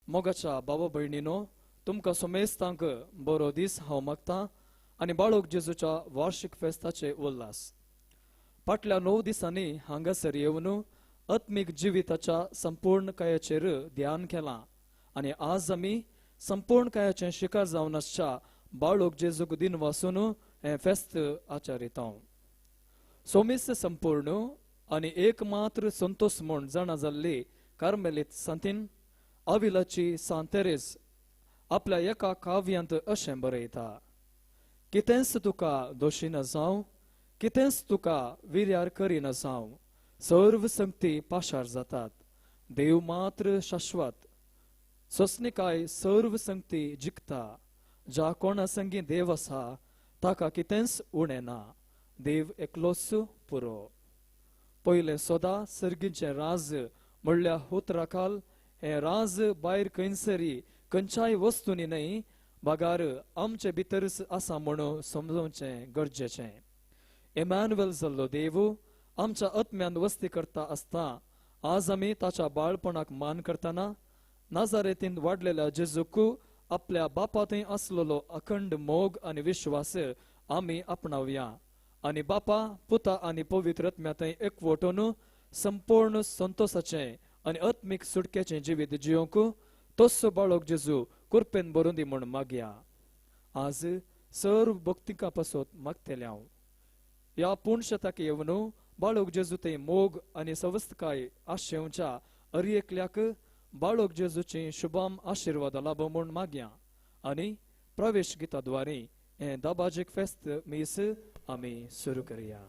मोगाच्या बाबा भयणीनो, तुमकां समेस्तांक बरो दीस हांव मागतां आनी बाळोक जेजूच्या वार्षिक फेस्ताचे उल्हास. फाटल्या 9 दिसांनी हांगासर येवन आत्मीक जिविताच्या संपूर्ण कायाचेर ध्यान केलां आनी आज आमी संपूर्ण कायाचें शिकार जावन आसच्या बाळोक जेजूक दिन वासून हें फेस्त आचरिता. सोमेस्त संपूर्ण आनी एक मात्र संतोष म्हूण जाणा जाल्ली कार्मेलीत सांतीन आविलाची सांत तेरेज आपल्या एका काव्यांत अशें बरयता, कितेंच तुका दोशी न जावं, कितेंच तुका विर्यार करिना जावं, सर्व संगती पाशार जातात, देव मात्र शाश्वत, सोसनिकाय सर्व संगती जिखता, ज्या कोणा संगी देव आसा ताका कितेंच उणें ना, देव एकलोच पुरो. पयलें सोदा सर्गीचें राज म्हणल्या उतराखाल हें राज भायर खंयसरी खंयच्याय वस्तूंनी न्हय बगार आमचे भितरच आसा म्हणून समजोवचें गरजेचें. इमॅन्युएल जाल्लो देव आमच्या आत्म्यान वस्ती करता आसता आज आमी ताच्या बाळपणाक मान करतना नाजारेतीन वाडलेल्या जेजूक आपल्या बापा थंय आसलेलो अखंड मोग आनी विश्वास आमी आपणावया आनी बापा पुता आनी पवित्र आत्म्या थंय एकवटून संपूर्ण संतोषाचें आनी आत्मीक सुटकेचें जिवीत जियोंक तस्सो बाळोक जेजू कृपेन भरून दी म्हूण मागया. आज सर्व भक्तिका पासत मागतलें हांव ह्या पूर्ण येवन बाळोक जेजू थंय मोग आनी सवस्तकाय आशेवच्या अर एकल्याक बाळोक जेजूची शुभाम आशिर्वाद लाभ म्हूण मागया आनी प्रवेश गिता द्वारे हें दाबाजीक फेस्त मीस आमी सुरू करया.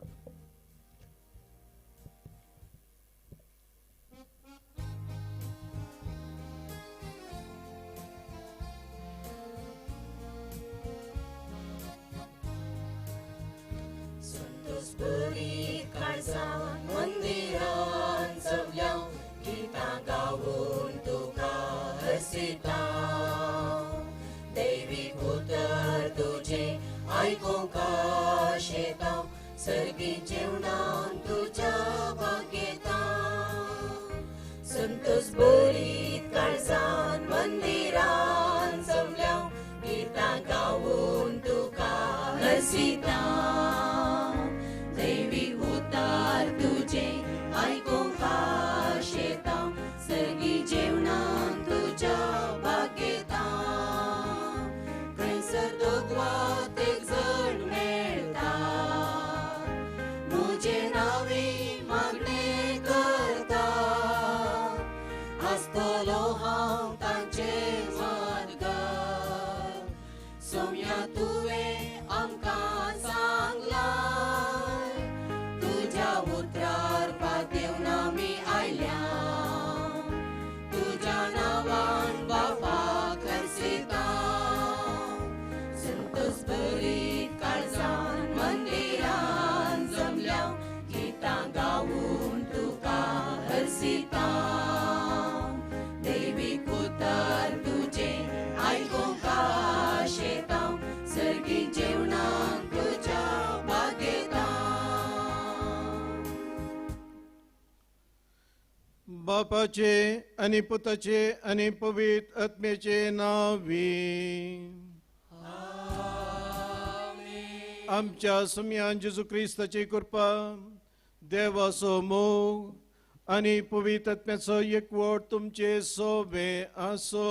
मंदिरान जमल्या गीतां गावून तुका हरसिता, दैवीक उतर तुजें आयकूंक आशेता, सर्गी जेवणान तुज्या भागयता. संतोष भरीत काळजान मंदिरान जमल्या गीतां गावून तुका हरसिता, दैवीक उतर तुजें आयकूंक आशेता, सर्गी जेवणान तुज्या भागयता. खंयसर दोगवात एक जण मेळटा, म्हजे नांवी मागणें करता, आसतलो हांव तांचे मार्गार. सोम्या तुवें आमकां सांगलां, तुज्या उतरार पातेवन आमी आयल्या, तुज्या नांवान बापाक हरसिता. संतोष भरीत काळजान मंदिरान जमल्या गीतां गावून तुका हरसिता, दैवीक उतर तुजें आयकूंक आशेता, सर्गी जेवणाक तुज्या भागयता. बापाचे आनी पुताचे आनी पवित्र आत्म्याचे नांवी आमच्या सुम्यान जेजू क्रिस्ताची कृपा, देवाचो मोग आनी पवित्र आत्म्याचो एकवट तुमचे सोबे आसो.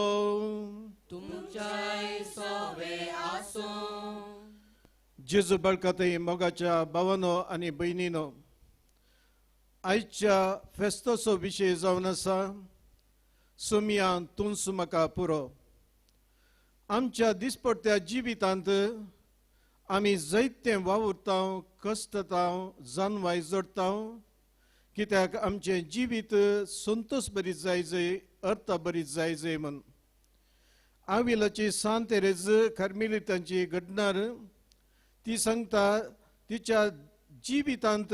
तुमच्याय सोबे आसूं. जेजू बाळकातय मोगाच्या भावानो आनी भयणीनो, आयच्या फेस्ताचो विशय जावन आसा सुमयान तूंच म्हाका पुरो. आमच्या दिसपट्ट्या जिवितांत आमी जायतें वावुरता, कश्टता, जानवाय जोडटा, कित्याक आमचें जिवीत संतोष बरीत जाय जय, अर्थ बरीत जाय जय म्हूण. आविलाची सांत तेरेज कार्मेलितांची घडणार ती सांगता तिच्या जिवितांत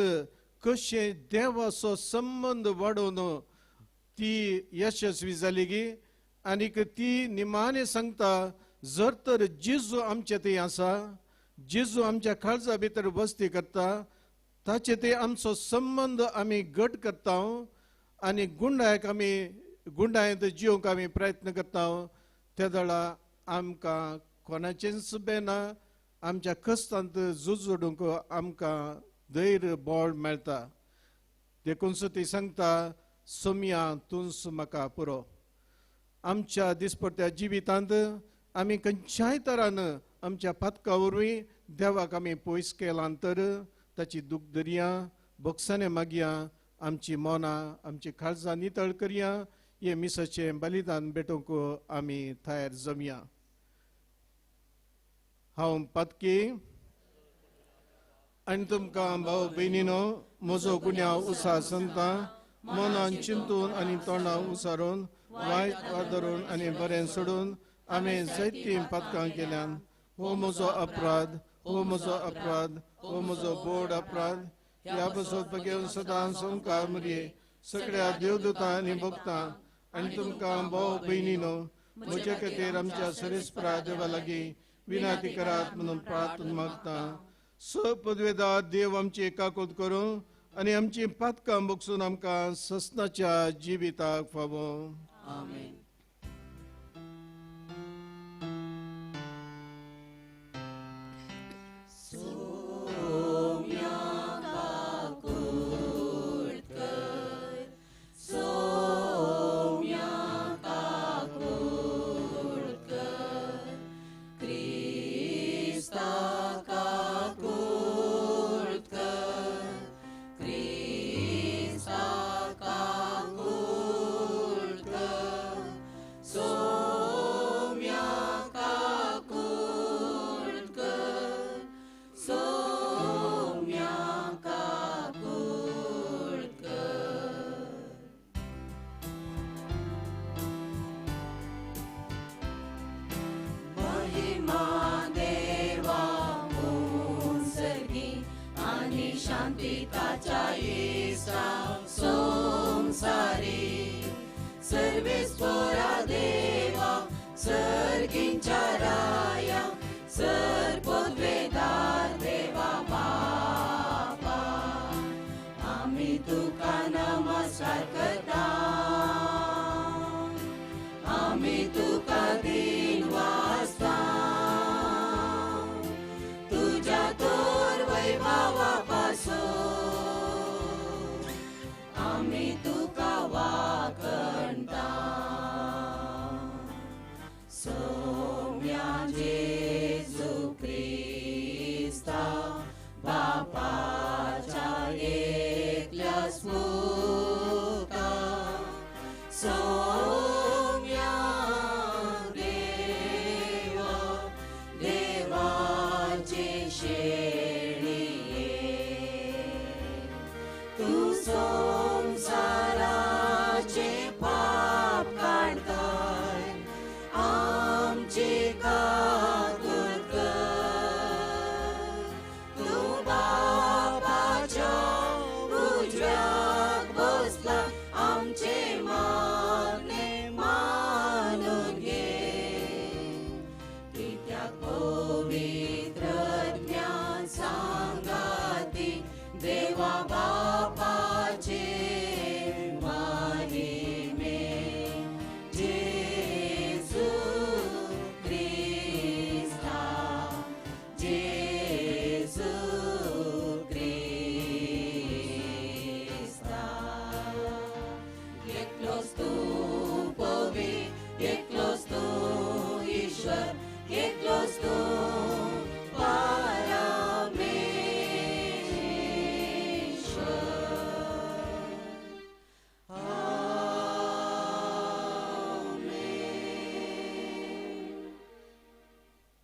कशें देवाचो संबंद वाडोवन ती यशस्वी जाली गी, आनीक ती निमाणें सांगता जर तर जेजू आमचे थंय आसा, जेजू आमच्या काळजा भितर वस्ती करता, ताचे ते आमचो संबंद आमी घट करता आनी गुंडायक आमी गुंडायेंत जिवंक आमी प्रयत्न करता त्या वेळा आमकां कोणाचेंच बेना आमच्या कश्टांत झुजूंक आमकां धैर्य बळ मेळटा. देखून सो ती सांगता सोम्या तूंच म्हाका पुरो. आमच्या दिसपट्ट्या जिवितांत आमी खंयच्याय तरान आमच्या पातका वरवीं देवाक आमी पयस केलां तर ताची दूख धरया, भोगसाणे मागया, आमची मनां आमची काळजां नितळ करया, हे मिसाचें बलिदान भेटोवंक आमी तयार जमया. हांव पातकी आनी तुमकां भाव भयणीनो म्हजो गुन्यांव उसा सांगता, मनान चिंतून आनी तोंडां उसारून वायट वादरून आनी बरें सोडून आमी जायतीं पातकां केल्यान. हो म्हजो अपराध, हो म्हजो अपराध, हो म्हजो बोड अपराध. ह्या बसोत घेवन सदां संवकार मुरये सगळ्या देवदूतां आनी भक्तां आनी तुमकां भाव भयणीनो म्हज्या खातीर आमच्या सरेस्परा देवा लागीं विनंती करात म्हणून प्रार्थना मागता. स पदवेदार देव आमची काकूत करूं आनी आमची पातकां बगसून आमकां ससनाच्या जिविताक फावो. आमेन.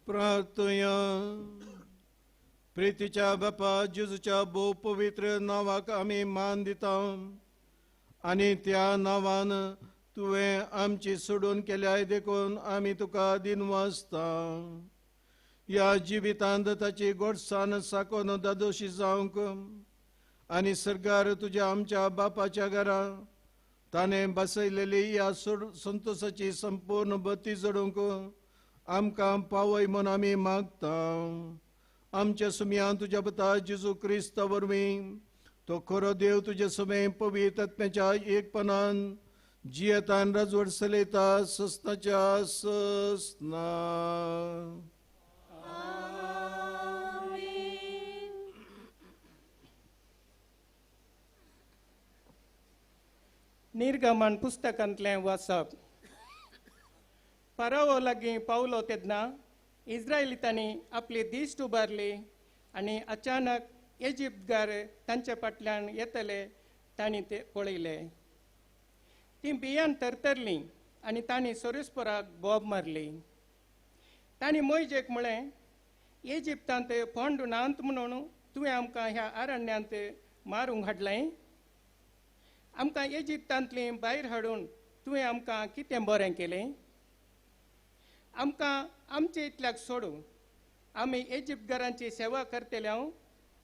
प्रार्थया. प्रितीच्या बापा जेजूच्या भोव पवित्र नांवाक आमी मान दिता आनी त्या नांवान तुवें आमची सोडून केल्याय देखून आमी तुका दिनवासता. ह्या जिवितांत ताची गोडसाण साकोन दादोशी जावंक आनी सरकार तुज्या आमच्या बापाच्या घरा ताणें बसयलेली ह्या संतोशाची संपूर्ण बत्ती जोडूंक आमकां पावय म्हूण आमी मागता. आमच्या सुमयान तुज्या पुता जेजू क्रिस्ता वरवीं तो खरो देव तुजे सुमे पवित्र आत्म्याच्या एकपणान जियेतान राजवट चलयता सस्नाच्या सस्ना. निर्गमन पुस्तकांतलें वाचप. परावो लागीं पावलो तेन्ना इस्रायलितांनी आपली दिश्ट उबारली आनी अचानक इजिप्तगार तांचे फाटल्यान येतले तांणी ते पळयले. तीं बियान तरतरलीं आनी तांणी सोरेस्पराक बोब मारली. तांणी मोयजेक म्हळें, इजिप्तांत फोंड नात म्हणून तुवें आमकां ह्या अरण्यांत मारूंक हाडलें? आमकां इजिप्तांतलीं भायर हाडून तुवें आमकां कितें बरें केलें? आमकां आमचे इतल्याक सोडूं, आमी इजिप्तगारांची सेवा करतले हांव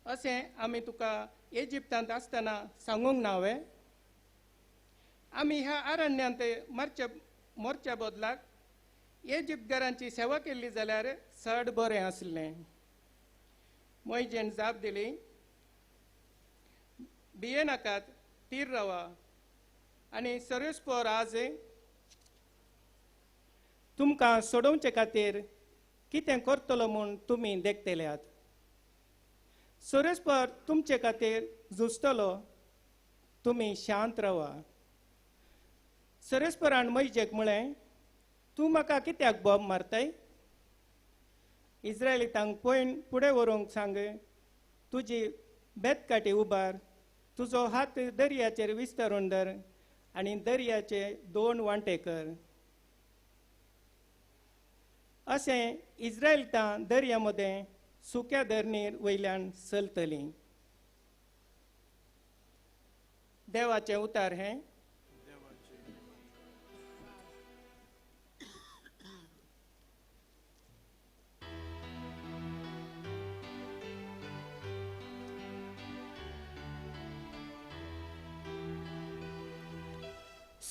अशें आमी तुका इजिप्तांत आसतना सांगूंक ना वे? आमी ह्या अरण्यांत मरच्या बदलाक इजिप्तगारांची सेवा केल्ली जाल्यार चड बरें आसलें. मोयजेन जाप दिली, भियेनाकात, तीर रावा आनी सर्वेस्पर आज तुमकां सोडोवचे खातीर कितें करतलो म्हूण तुमी देखतल्यात. सर्वेस्पर तुमचे खातीर झुजतलो, तुमी शांत रावा. सर्वेस्परान मोयजेक म्हळें, तूं म्हाका कित्याक बोब मारताय? इस्रायलितांक पळोवन फुडें व्हरूंक सांग. तुजी बेतकाठी उबार, तुजो हात दर्याचेर विस्तारून धर आनी दर्याचे दोन वांटे कर. अशें इस्रायलितां दर्या मदें सुक्या धरणीर वयल्यान चलतलीं. देवाचें उतार हें.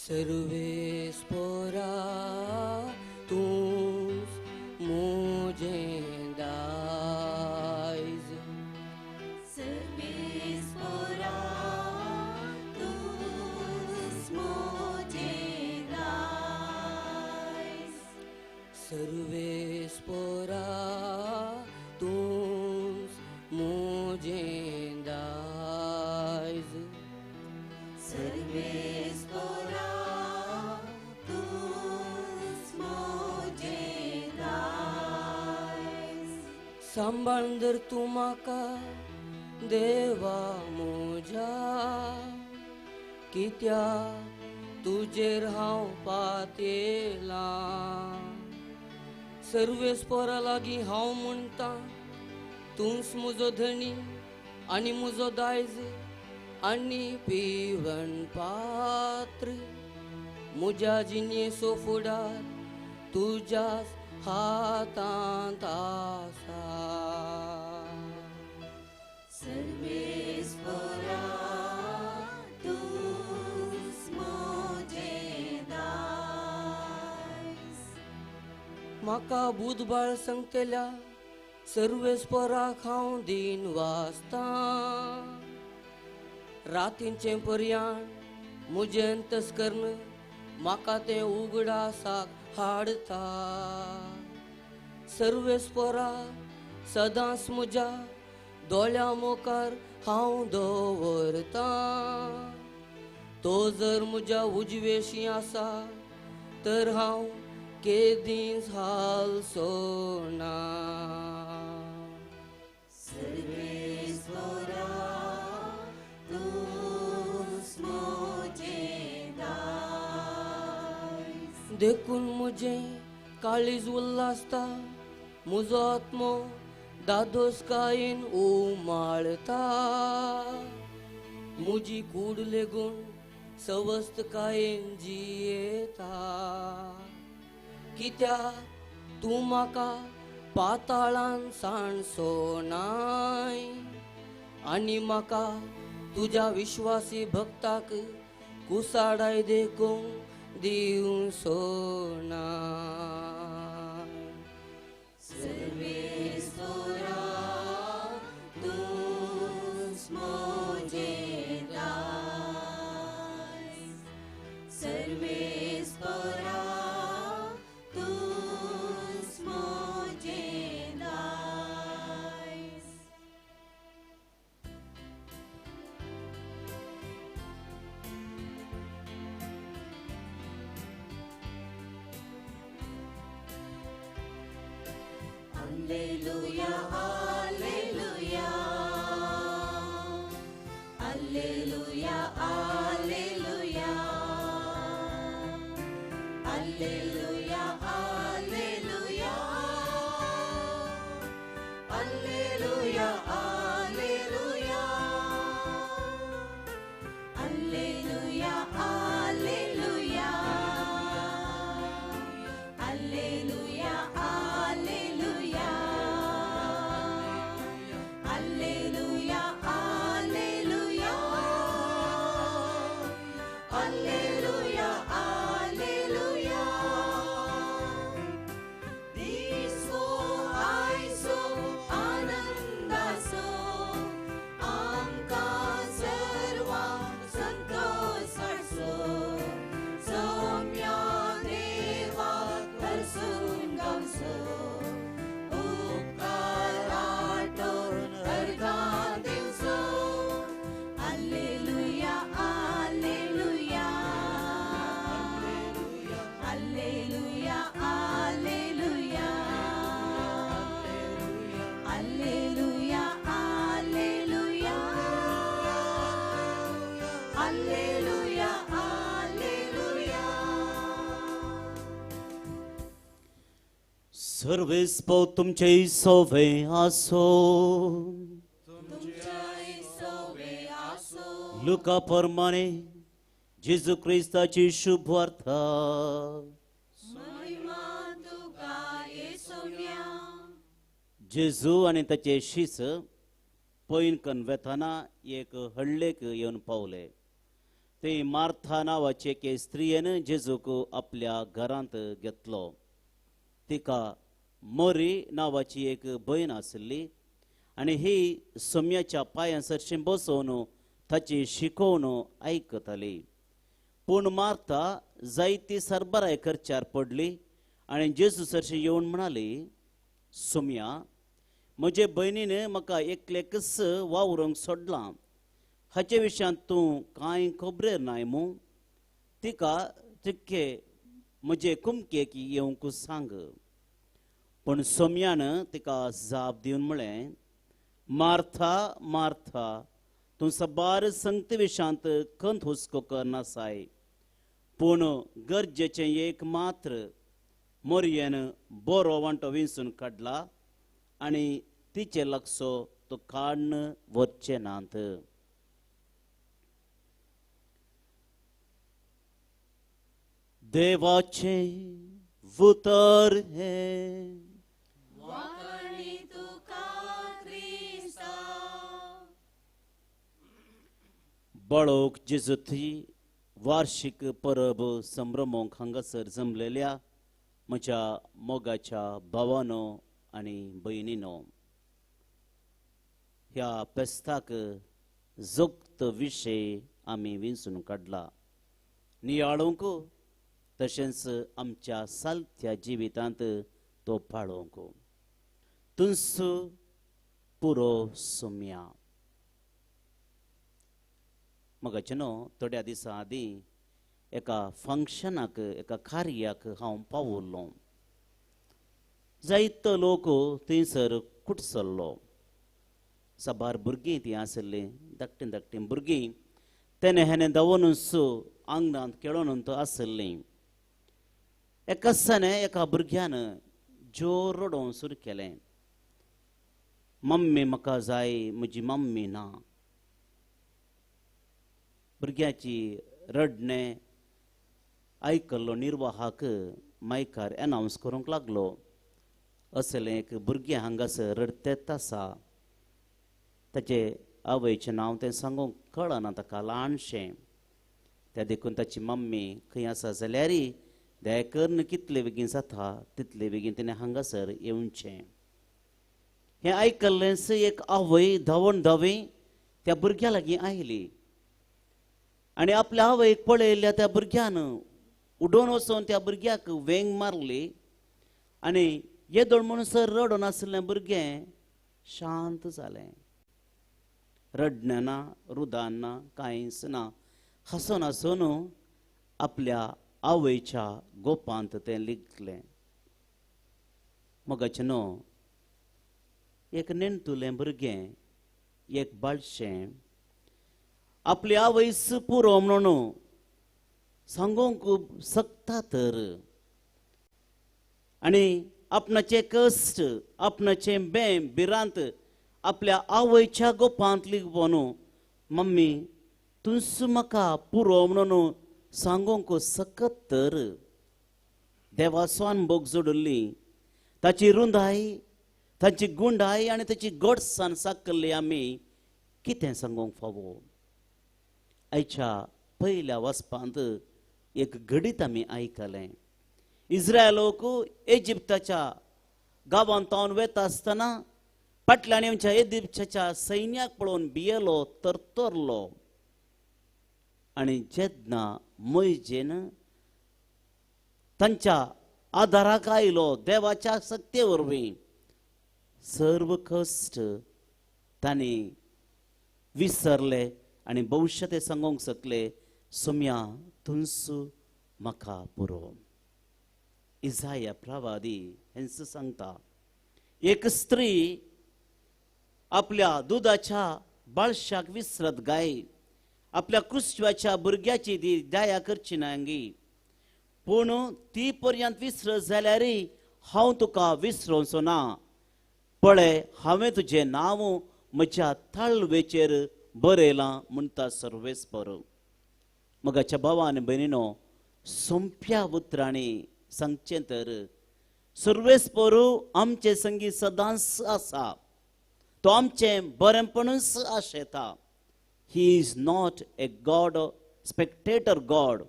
सर्वेस्पोरा तूंच म्हजें दायज, सर्वेस्पोरा तूंच म्हजें दायज, सर्वेस्पोरा तूंच म्हजें दायज, सर्वेस्पोरा सांबाळ धर तूं म्हाका देवा म्हज्या, कित्याक तुजेर हांव पातयेलां. सर्वेस्परा लागीं हांव म्हणटा, तूंच म्हजो धनी आनी म्हजो दायज आनी पिवन पात्र. म्हज्या जिणेचो फुडार तुज्याच हातांत आसा. सर्वेस्पोरा तूंच म्हजें दायज. म्हाका बुधबाळ सांगतल्या सर्वेस्पराक हांव दीन वाचतां. रातींचें पर्याण म्हजें अंतस्कर्ण म्हाका तें उगडासाक हाडता. सर्वेस्परा सदांच म्हज्या दोळ्यां मुखार हांव दवरतां. तो जर म्हज्या उजवेशी आसा तर हांव केदींच हालचो ना. सर्वेस्पोरा तूंच म्हजें दायज. देखून म्हजें काळीज उल्हासता, म्हजो आत्मो दादोसकायेन उमाळता. म्हजी कूड लेगून सवस्तकायेन जियेता. कित्याक तूं म्हाका पाताळान सांडचो नाय आनी म्हाका तुज्या विश्वासी भक्ताक कुसाडाय देखूंक दिवचो ना. सर्वेस्पोरा तूंच म्हजें दायज, सर्वेस्पोरा Alleluia, alleluia, alleluia, alleluia, alleluia, alleluia, alleluia, alleluia, alleluia, alleluia, alleluia, alleluia, alleluia, alleluia, alleluia, alleluia. दिसो आयसो आनंदासो आमकां सर्वांक संतोष हाडसो सौम्या देवा तरसून गावचो उपकार आठोवन अर्घां दिवचो. Alleluia, alleluia, alleluia, alleluia, alleluia, alleluia, alleluia, alleluia. सर्वेस्पो तुमचे सोवे आसो. तुमच्याय सोवे आसो. लुका प्रमाणे जेजू क्रिस्ताची शुभ वार्ता. महिमा तुका येसोम्या. जेजू आनी ताचे शीस पयनकन वेताना एक हळ्ळेक येवन पावले. ते मार्था नांवाचे एके स्त्रियेन जेजूक आपल्या घरांत घेतलो. तिका मोरी नांवाची एक भयण आशिल्ली आनी ही सोम्याच्या पांयां सरशीं बसोवन ताची शिकोवन आयकताली. पूण मार्था जायती सरबराय करच्यार पडली आनी जेजू सरशीं येवन म्हणाली, सोम्या, म्हजे भयणीन म्हाका एकलेकच वावरूंक सोडलां, हाचे विशयांत तूं कांय खबरेर नाय मू? तिका तितके म्हजे कुमकेक येवंक सांग. पूण सोम्यान तिका जाप दिवन म्हळें, मार्था, मार्था, तूं सबार संगती विशयांत खंत हुस्को करनासाय, पूण गरजेचें एक मात्र. मोरयेन बरो वांटो विंचून काडला आनी तिचे लागसो तो काडून वचचे नात. देवाचें उतर हें. वाखाणी तुका क्रिस्ता. बाळोक जेजुथी वार्षिक परब संभ्रमोंक हांगासर जमलेल्या म्हज्या मोगाच्या भावानो आनी भयणीनो, ह्या फेस्ताक जोक्त विशय आमी विंचून काडला नियाळूंक तशेंच आमच्या सालत्या जिवितांत तो पाळोवंक. तुंस पुरो सोम्या. मगाचे न्हू थोड्या दिसां आदीं एका फंक्शनाक, एका कार्याक हांव पावल्लो. जायतो लोक थंयसर कुटसल्लो. साबार भुरगीं ती आशिल्लीं, धाकटीं धाकटीं भुरगीं तेणे हेणे धांवूनच आंगणांत खेळोन आशिल्लीं. एका दिसाने एका भुरग्यान जोर रडोवंक सुरू केलें, मम्मी म्हाका जाय, म्हजी मम्मी ना. भुरग्याची रडणें आयकल्लो निर्वाहक मायकार एनावन्स करूंक लागलो, असलें एक भुरगें हांगासर रडतेत आसा, ताचे आवयचें नांव तें सांगूंक कळना ताका, ल्हानशें. त्या देखून ताची मम्मी खंय आसा जाल्यार दया करून कितले बेगीन जाता तितले बेगीन तिणें हांगासर येवचें. हें आयकल्लेंच एक आवय धांवून धांवी त्या भुरग्या लागीं आयली आनी आपल्या आवयक पळयल्ल्या त्या भुरग्यान उडोवन वचून त्या भुरग्याक वेंग मारली आनी येदोळ म्हणसर रडोन आशिल्लें भुरगें शांत जालें. रडणें ना, रुदान ना, कांयच ना, हांसून हांसून आपल्या आवयच्या गोपांत तें लिखलें. मोगाचें न्हू एक नेणतुलें भुरगें, एक बाळशें आपली आवयस पुरो म्हणून सांगूंक शकता तर, आनी आपणाचे कश्ट, आपणाचें बें भिरांत आपल्या आवयच्या गोपांत लिगोवन मम्मी तुंस म्हाका पुरो म्हणून सांगूंक शकत तर. देवाचो अनभोग जोडिल्ली ताची रुंदाय, ताची गुंडाय आनी ताची गोडसाण साकल्ली आमी कितें सांगूंक फावो. आयच्या पयल्या वचपांत एक घडीत आमी आयकलें. इस्रायलोक इजिप्ताच्या गांवांत वता आसतना फाटल्यान येवच्या इजिप्ताच्या सैन्याक पळोवन भियेलो, तरतरलो. आनी जेन्ना मोयजेन तांच्या आदाराक आयलो देवाच्या शक्ते वरवीं, सर्व कश्ट तांणी विसरले आनी भविश्य ते सांगूंक शकले, सोम्या तुंसू म्हाका पुरो. इजाया प्रवादी हेंच सांगता, एक स्त्री आपल्या दुदाच्या बाळशाक विसरत गाय, आपल्या कुसव्याच्या भुरग्याची ती दया करची ना गी, पूण ती पर्यंत विसरत जाल्यार हांव तुका विसरोवचो ना. पळय हांवें तुजें नांव म्हज्या ताळवेचेर बरयलां म्हणटा सर्वेस्पर. मगाच्या भावा आनी भयणीनो, सोंप्या उतरांनी सांगचें तर सर्वेस्पर आमचे संगी सदांच आसा, तो आमचें बरेंपणूच आशेता. He is not a God, spectator God.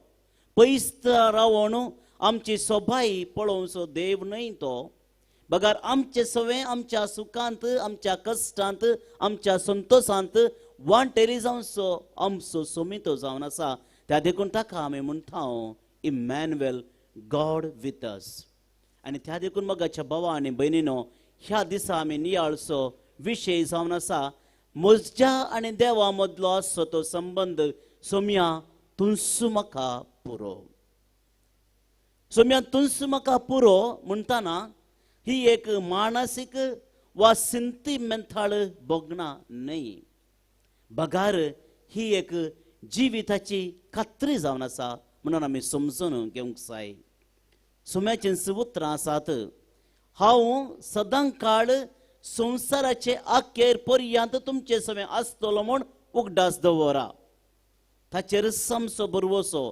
पयस रावून आमची सोबाय पळोवचो देव न्हय तो, बगर आमचे सवे आमच्या सुखांत, आमच्या कश्टांत, आमच्या संतोशांत वांटेली जावचो आमचो सोमितो जावन आसा. त्या देखून ताका आमी म्हणटा इमॅन्युएल, गॉड विथ अस. आनी त्या देखून मगाच्या भावा आनी भयणीनो, ह्या दिसा आमी नियाळचो विशय जावन आसा म्हज्या आनी देवा मदलो आसचो तो संबंद, सोम्या तुंसू म्हाका पुरो. सोम्या तुंसू म्हाका पुरो म्हणटाना ही एक मानसीक वा सिंतीमेंथाळ भोगणां न्हय, बगार ही एक जिविताची खात्री जावन आसा म्हणून आमी समजून घेवंक जाय. सोम्याचीं उतरां आसात, हांव सदां काळ संवसाराचे अखेर पर्यंत तुमचे समें आसतलो म्हूण उगडास दवरा. ताचेरच आमचो भरवसो,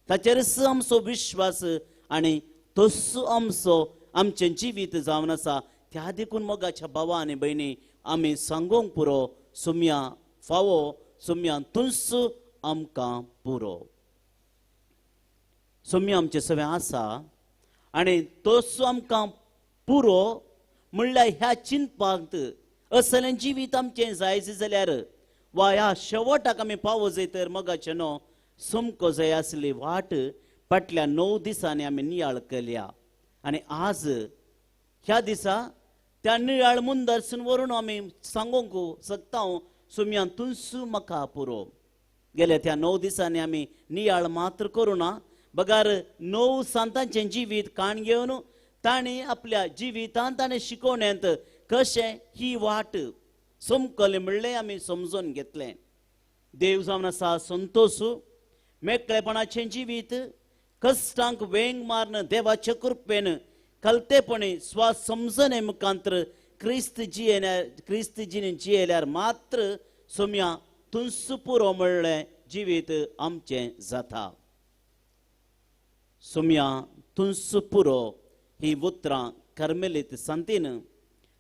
ताचेरच आमचो विश्वास आनी तोच आमचो आमचें जिवीत जावन आसा. त्या देखून मोगाच्या भावा आनी भयणी आमी सांगूंक पुरो, सोम्या फावो, सोम्या तुंच आमकां पुरो. सोम्या आमचें सगळें आसा आनी तोच आमकां पुरो म्हणल्यार ह्या चिंतपाक असलें जिवीत आमचें जायच जाल्यार वा ह्या शेवटाक आमी पावो जाय तर मोगाचें न्हू समको जाय आसली वाट फाटल्या 9 दिसांनी आमी नियाळ केल्या. आनी आज ह्या दिसा त्या नियाळ मुंदरसून व्हरून आमी सांगूंक शकता, सोम्या तुंसू म्हाका पुरो. गेल्या त्या 9 दिसांनी आमी नियाळ मात्र करुना, बगार 9 सांतांचें जिवीत काण घेवन तांणी आपल्या जिवितांत आनी शिकोवण्यांत कशें ही वाट समकली म्हणलें आमी समजून घेतलें. देव जावन आसा संतोश, मेकळेपणाचें जिवीत, कश्टांक वेंग मारून देवाचे कृपेन कलतेपणी स्वास समजणे मुखांतर क्रिस्त जियेल्यार, क्रिस्त जिणे जियेल्यार मात्र सोम्या तुंसू पुरो म्हणलें जिवीत आमचें जाता. सोम्या तुंसू पुरो ही उतरां कर्मेलीत सांतीन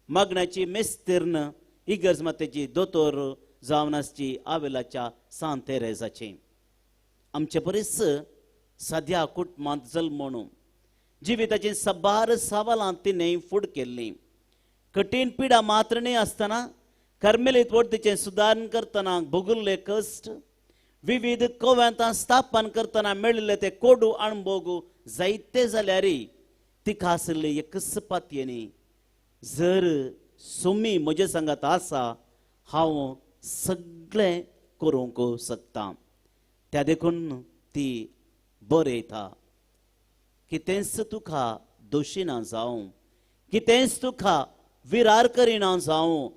मागण्याची मेस्तीर्ण इगर्ज मातेची दोतोर जावन आसची आवेलाच्या सांत तेरेजाची. आमचे परीस साद्या कुटुंबांत जल्मणू जिविताची सबार सवालां तिणें फूड केल्ली. कठीण पिडा मात्र न्हय आसतना कर्मेलीत वडतीचें सुदारण करतना भोगुल्ले कश्ट, विविध कव्यांतां स्थापन करतना मेळिल्ले ते कोडू अणभोग जायते जाल्यार तिका आशिल्ली एकच पातयेनी, जर सोमी म्हजे सांगात आसा हांव सगळें करूंक शकता. त्या देखून ती बरयता, कितेंच तुका दोशी ना जावं, कितेंच तुका विरार करिना जावं.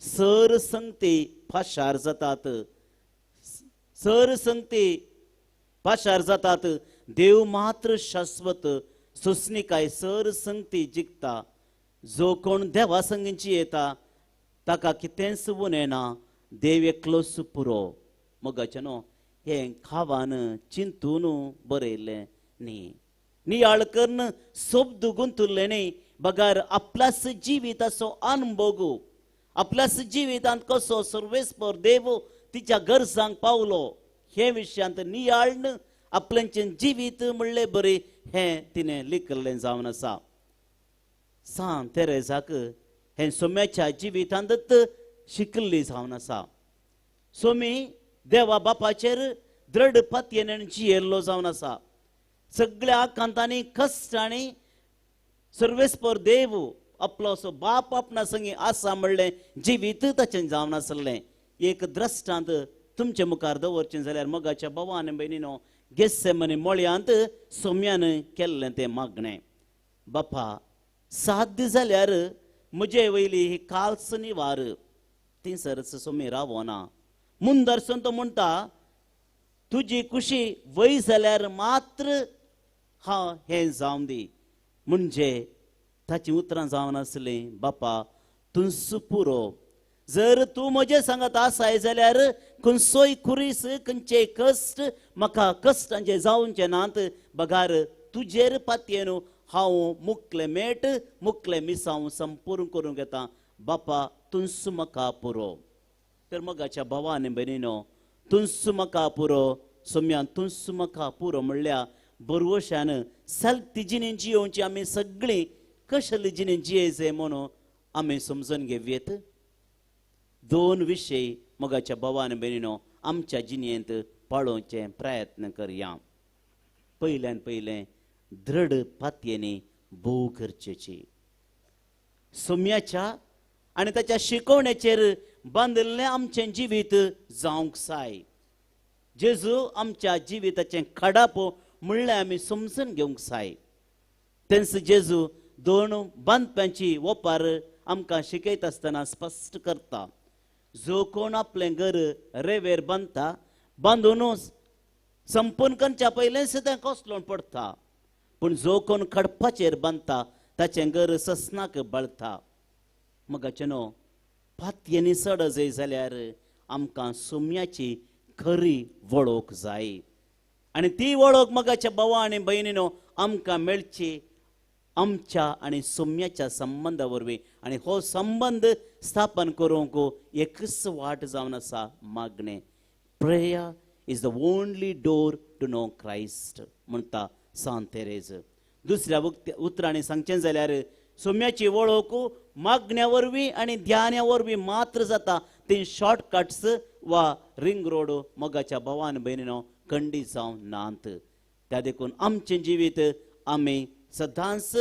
सर संगती पाशार जातात, सर संगती पाशार जातात, देव मात्र शाश्वत. सोसणिकाय सर संगती जिखता. जो कोण देवा संगींची येता ताका कितेंच उणें ना, देव एकलोच पुरो. मोगाचें न्हू हें खावान चिंतून बरयल्लें न्ही, नियाळ करून शब्द गुंतुल्ले न्ही, बगार आपल्याच जिविताचो अनुभव, आपल्याच जिवितांत कसो सर्वेस्पर देव तिच्या गरजांक पावलो हे विशयांत नियाळन आपल्याचें जिवीत म्हणलें बरें हें तिणें लिखिल्लें जावन आसा. सांत तेरेजाक हें सोम्याच्या जिवितांतच शिकिल्ली जावन आसा. सोमी देवा बापाचेर दृढ पातयेन जियेल्लो जावन आसा. सगळ्या आकांतांनी कश्टांनी सर्वेस्पर देव आपलो असो बाप आपणा संगी आसा म्हणलें जिवीत ताचें जावन आसलें. एक द्रश्टांत तुमचे मुखार दवरचें जाल्यार मोगाच्या भावा आनी भयणीनो, गेस्सेमनी मळयांत सोम्यान केल्लें तें मागणें, बापा साध्य जाल्यार म्हजे वयली ही काल्स निवार. थंयसरच सोमी रावना, मुंदरसून तो म्हणटा तुजी कुशी वय जाल्यार मात्र हांव हें जावं दी. म्हणजे ताचीं उतरां जावन आसलीं, बापा तुंस पुरो, जर तूं म्हजें सांगत आसाय जाल्यार खंयचोय खुरीस खंयचेय कश्ट म्हाका कश्टांचे जावचे नात, बगार तुजेर पातयेन हांव मुकलें मेट मुकलें मिसांव संपूर्ण करूंक येता, बापा तुंस म्हाका पुरो. तर मोगाच्या भावा आनी भयणीनो, तुंस म्हाका पुरो, सोम्यान तुंस म्हाका पुरो म्हणल्यार बरवशान सालती जिणें जियोवची आमी सगळीं कसली जिणें जियेचे म्हणून आमी समजून घेवयेत. दोन विशय मोगाच्या भावा आनी भयणीनो आमच्या जिणेंत पाळोवचे प्रयत्न करया. पयल्यान पयलें दृढ पातयेनी भोव गरजेची. सोम्याच्या आनी ताच्या शिकवण्याचेर बांदिल्लें आमचें जिवीत जावंक जाय. जेजू आमच्या जिविताचें खडाप म्हणल्यार आमी समजून घेवंक जाय. तेंच जेजू दोन बांदप्यांची ओपार आमकां शिकयता आसतना स्पश्ट करता. जो कोण आपलें घर रेवेर बांदता, बांदूनच संपूर्ण करच्या पयलेंच तें कोसळून पडटा, पूण जो कोण खडपाचेर बांदता ताचें घर ससनाक बळटा. मोगाचें न्हू पातयेनी चड जाय जाल्यार आमकां सोम्याची खरी वळख जाय आनी ती वळख मोगाच्या भावा आनी भयणीनो आमकां मेळची आमच्या आनी सोम्याच्या संबंदा वरवीं. आनी हो संबंद स्थापन करूंक एकच वाट जावन आसा, मागणें. Prayer is the only door to know Christ म्हणटा सांत तेरेज. दुसऱ्या उतरांनी सांगचें जाल्यार सोम्याची वळख मागण्या वरवीं आनी ध्याना वरवीं मात्र जाता. ती शॉर्टकट्स वा रिंग रोड मोगाच्या भावान भयणीनो खंडीत जावं नात. त्या देखून आमचें जिवीत आमी सदांच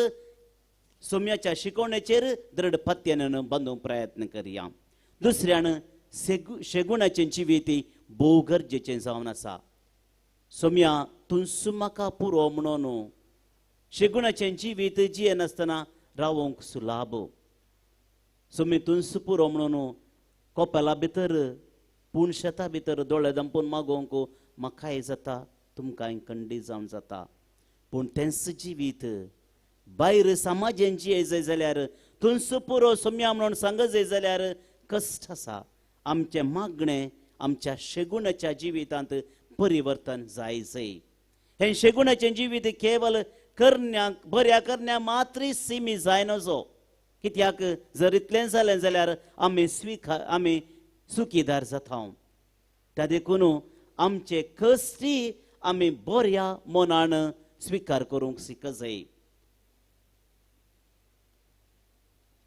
सोम्याच्या शिकवणेचेर दृढ पत्यान बांदूंक प्रयत्न करया. दुसऱ्यान शेगुणाचें जिवीत भोव गरजेचें जावन आसा. सोम्या तुंस म्हाका पुरो म्हणून शेगुणाचें जिवीत जियेनासतना रावोंक सुलाभ. सोमी तुंस पुरो म्हणून कोपेला भितर पूण शेता भितर दोळे दंपून मागोवंक म्हाकाय जाता, तुमकांय खंडीत जावन जाता. पूण तेंच जिवीत भायर समाजेन जिये जाय जाल्यार तुंस पुरो सोम्या म्हणून सांग जाय जाल्यार कश्ट आसा. आमचें मागणें आमच्या शेगुणाच्या जिवितांत परिवर्तन जाय जाय. हें शेगुणाचें जिवीत केवल करण्याक बऱ्या करण्या मात्र सीमित जायना. कित्याक जर इतलें जालें जाल्यार आमी आमी सुखीदार जाता. त्या देखून आमचे कश्टी आमी बऱ्या मनान स्विकार करूंक शिक जाय.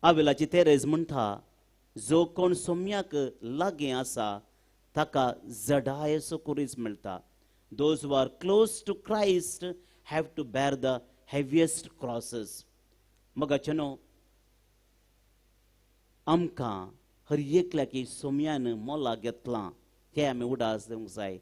आविलाची तेरेज म्हणटा, जो कोण सोम्याक लागीं आसा ताका जडायेचो कुरीज मेळटा. Those who are close to Christ have to bear the heaviest crosses. मोगाचे न्हू आमकां हर एकल्याक सोम्यान मोला घेतलां हें आमी उडास दिवंक जाय.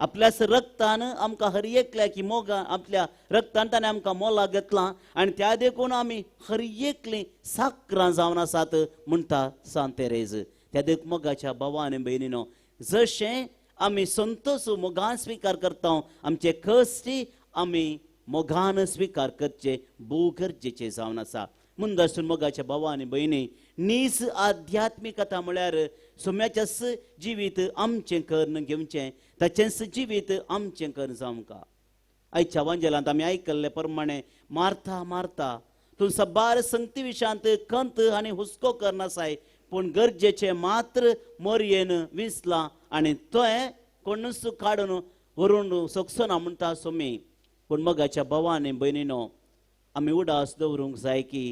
आपल्याच रक्तान आमकां हर एकल्याची मोगा आपल्या रक्तान ताणें आमकां मोला घेतलां आनी त्या देखून आमी हर एकलीं साकरां जावन आसात म्हणटा सांत तेरेज. त्या देख मोगाच्या भावा आनी भयणीनो, जशें आमी संतोष मोगान स्विकार करता आमचे कश्टी आमी मोगान स्विकार करचे भोव गरजेचें जावन आसा. मुंदासून मोगाच्या भावा आनी भयणी, नीज आध्यात्मिकता म्हळ्यार सोम्याच्याच जिवीत आमचें करून घेवचें, ताचेंच जिवीत आमचें करून जावंका. आयच्या वांजेलांत आमी आयकल्ले प्रमाणे मारता मारता तूं सबार संगती विशांत खंत आनी हुस्को करनासाय, पूण गरजेचें मात्र मोरयेन विसलां आनी तुवें कोणूच काडून व्हरून शकचो ना म्हणटा सोमी. पूण मोगाच्या भावा आनी भयणीनो, आमी उडास दवरूंक जाय की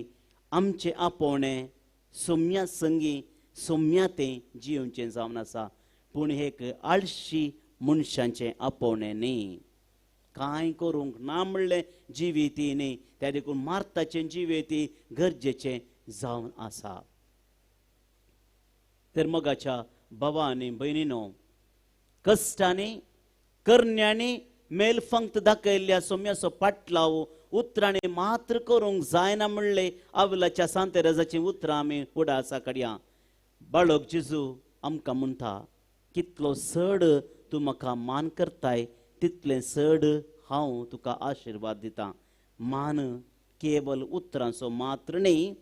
आमचें आपोवणें सोम्या संगी सोम्या तें जियोवचें जावन आसा, पूण एक आळशी मनशांचें आपोवणें न्ही. कांय करूंक ना म्हणलें जिवीती न्ही, त्या देखून मार्ताचें जिवेती गरजेचें जावन आसा. तर मोगाच्या भावा आनी भयणीनो, कश्टांनी करण्यांनी मेलफंक्त दाखयल्ल्या सोम्याचो पाटलाव उतरांनी मात्र करूंक जायना म्हणले आवलाच्या सांत तेरेजाचीं उतरां आमी उडासा काडया. बाळक जेजू आमकां म्हणटा, कितलो चड तूं म्हाका मान करताय तितलें चड हांव तुका आशिर्वाद दितां. मान केवल उतरांचो मात्र न्ही,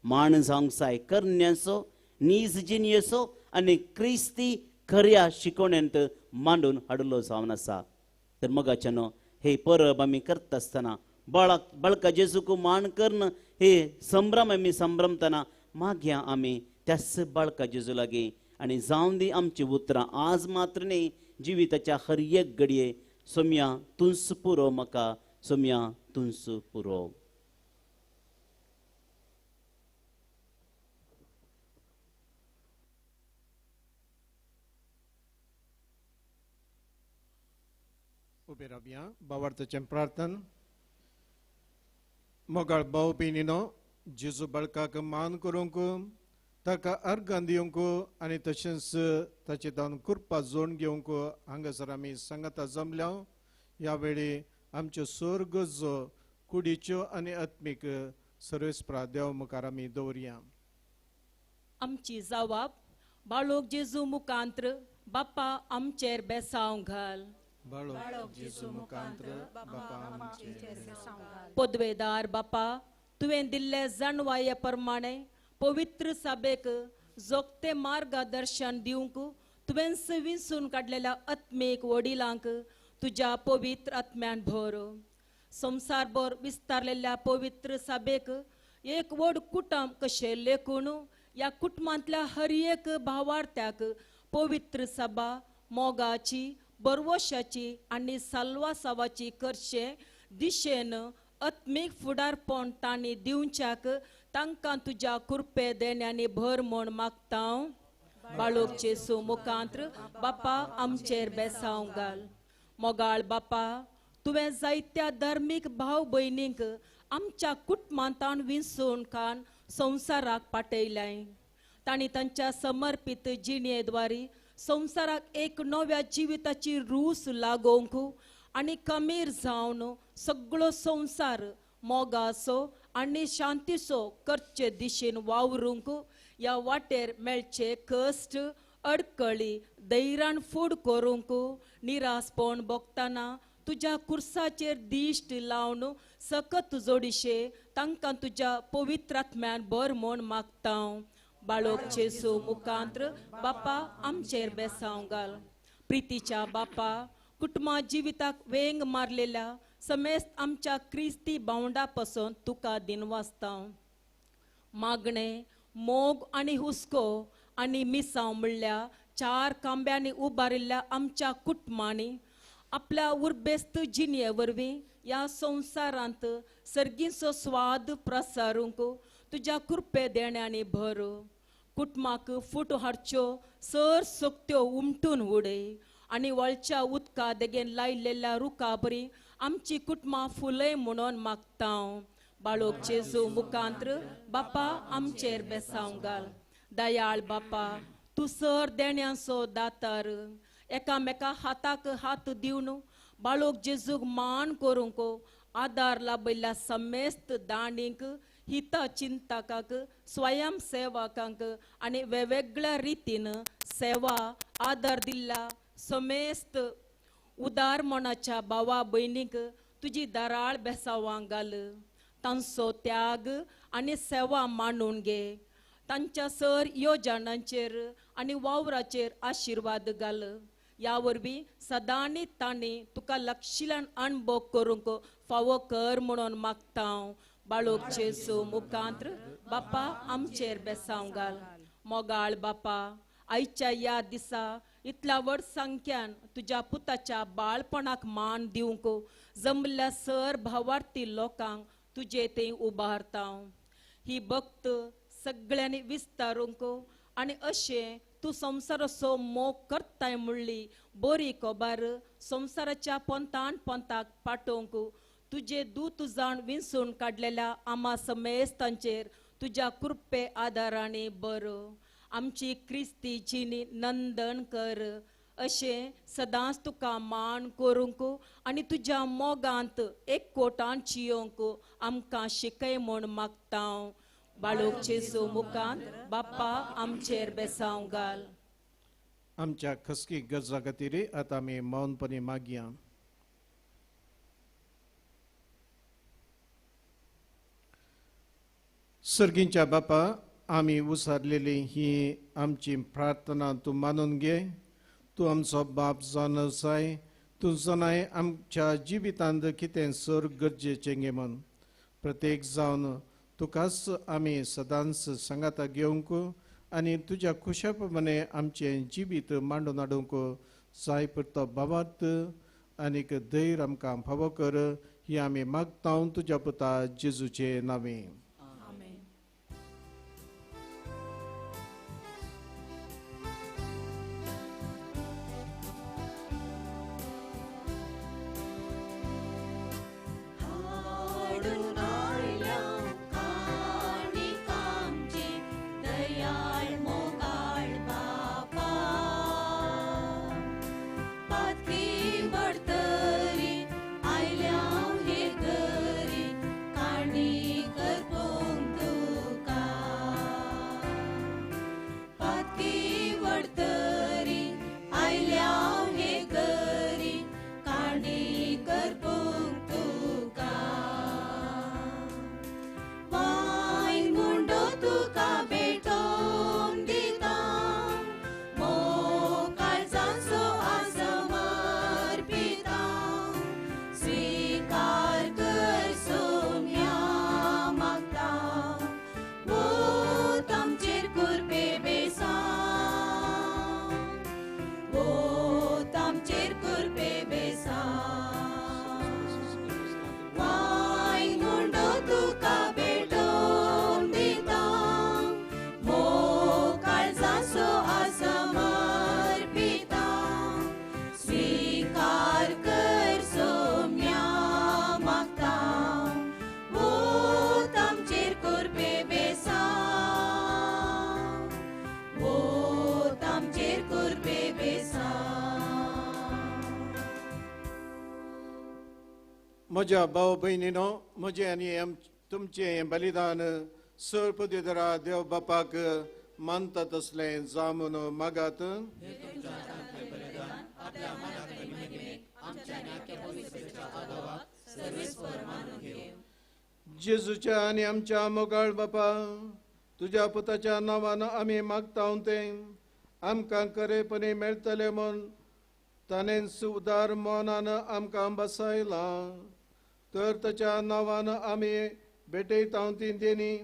मान जावंक जाय करण्यांचो, नीज जिणयेचो आनी क्रिस्ती खऱ्या शिकवणेंत मांडून हाडलो जावन आसा. तर मोगाच्यानो, हे परब आमी करता आसतना बाळक बाळका जेजूक मान करून हे संभ्रम आमी संभ्रमतना मागया आमी त्याच बाळका जेजू लागीं आनी जावन दी आमची उतरां आज मात्र न्ही जिविताच्या हर एक घडये सोम्या तुंस पुरो म्हाका, सोम्या तुंस पुरो. उबे रावया भावार्थाचें प्रार्थन. मोगाळ भाव भयणीनो, जेजू बाळकाक मान करूंक, ताका अर्गां दिवंक आनी तशेंच ताचे दान कृपा जोडून घेवंक हांगासर आमी सांगाता जमल्या. ह्या वेळी आमच्यो सर गरजो कुडीच्यो आनी आत्मीक सर्वेस्परा देव मुखार आमी दवरया. आमची जवाब बाळोक जेजू मुखांत्र बापा आमचेर बेसांव घाल. बाळोक जेजू मुखांत्र बापा आमचेर बेसांव घाल. पदवेदार बापा, तुवें दिल्ले जाणवाये प्रमाणे पवित्र सभेक जोगते मार्गदर्शन दिवंक तुवेंच विंचून काडलेल्या आत्मीक वडिलांक तुज्या पवित्र आत्म्यान भर. संवसारभर विस्तारलेल्या पवित्र सभेक एक व्हड कुटुंब कशें लेखून ह्या कुटुंबांतल्या हर एक भावार्थ्याक पवित्र सभा मोगाची, बरवशाची आनी साल्वासावाची करचे दिशेन आत्मीक फुडारपण तांणी दिवच्याक तांकां तुज्या कृपे देण्यांनी भर म्हूण मागता. बाळोक जेजू मुखांत्र बापा आमचेर बेसांव घाल. मोगाळ बापा, तुवें जायत्या धर्मीक भाव भयणींक आमच्या कुटुंबांतान विंचून कान संवसाराक पाटयल्याय. तांणी तांच्या समर्पीत जिणेद्वारी संवसाराक एक नव्या जिविताची रूस लागोवंक आनी कमीर जावन सगळो संवसार मोगाचो आनी शांतीचो करचे दिशेन वावरूंक ह्या वाटेर मेळचे कश्ट अडकळी धैर्यान फूड करूंक निरासपण भोगतना तुज्या कुर्साचेर दिश्ट लावन सकत जोडिशे तांकां तुज्या पवित्र आत्म्यान भर म्हूण मागता. बाळोक जेजू मुखांत्र बापा आमचेर बेसांव घाल. प्रितीच्या बापा, कुटुंबा जिविताक वेंग मारलेल्या समेस्त आमच्या क्रिस्ती भावंडा पासून तुका दिनवासता. मागणें, मोग आनी हुस्को आनी मिसांव म्हणल्या चार खांब्यांनी उबारिल्ल्या आमच्या कुटुंबांनी आपल्या उर्बेस्त जिणये वरवीं ह्या संवसारांत सर्गीचो स्वाद प्रसारूंक तुज्या कृपे देण्यांनी भर. कुटुंबाक फूट हाडच्यो सर सक्त्यो उमटून उडय आनी वळच्या उदका देगेन लायलेल्या रुखा बरी आमची कुटुंबां फुलय म्हणून मागता. बाळोक जेजू मुखांत्र बापा आमचेर बेसांव घाल. दयाळ बापा, तूं सर देण्यांचो दातार. एकामेका हाताक हात दिवन बाळोक जेजूक मान करूंक आदार लाभयल्ल्या समेस्त दांडींक हिता चिंतकांक स्वयं सेवकांक आनी वेगवेगळ्या रितीन सेवा आदार दिल्ल्या समेस्त उदार मनाच्या भावा भयणींक तुजी दराळ बेसावांक घाल. तांचो त्याग आनी सेवा मानून घे. तांच्या सर योजनांचेर आनी वावराचेर आशिर्वाद घाल. ह्या वरवीं सदांनी तांणी तुका लक्षिल्यान अणभव करूंक फावो कर म्हणून मागता हांव. बाळोक जेजू मुखांत्र बापा आमचेर बेसांव घाल. मोगाळ बापा, आयच्या ह्या दिसा इतल्या व्हड संख्यान तुज्या पुताच्या बाळपणाक मान दिवंक जमल्या सर भावार्थी लोकांक तुजे थंय उबारता. ही भक्त सगळ्यांनी विस्तारूंक आनी अशें तूं संवसाराचो मोग करताय म्हणली बरी खबर संवसाराच्या पंथान पंथाक पाठोवंक तुजे दूत जाण विंचून काडलेल्या आमा समेस्तांचेर तुज्या कृपे आदारांनी बरो आमची क्रिस्ती जिणी नंदन कर. अशें सदांच तुका मान करूंक आनी तुज्या मोगांत एक कोटान चियोंक आमकां शिकय म्हूण मागता हांव. बाळोक जेजू मुखांत बाप्पा आमचेर बेसांव घाल. आमच्या खसकी गरजा खातीर आतां आमी मौनपणी मागया. सर्गींच्या बापा, आमी उसारलेली ही आमची प्रार्थना तूं मानून घे. तूं आमचो बाप जावन आसाय. तूं जाणाय आमच्या जिवितांत कितें सर गरजेचें गे म्हूण. प्रत्येक जावन तुकाच आमी सदांच सांगाता घेवंक आनी तुज्या खुशा प्रमाणे आमचें जिवीत मांडून हाडूंक जाय पुरतो बाबात आनीक धैर्य आमकां फावो कर. ही आमी मागता तुज्या पुता जेजूचे नांवे. म्हज्या भाव भयणीनो, म्हजें आनी तुमचें बलिदान सर पदवीधरा देव बापाक मानता तसलें जावं म्हूण मागात. जेजूच्या आनी आमच्या मोगाळ बापा, तुज्या पुताच्या नांवान आमी मागता तें आमकां खरेपणी मेळटलें म्हूण ताणेंच उदार मनान आमकां बसयलां. तर ताच्या नांवान आमी भेटयता ती देणी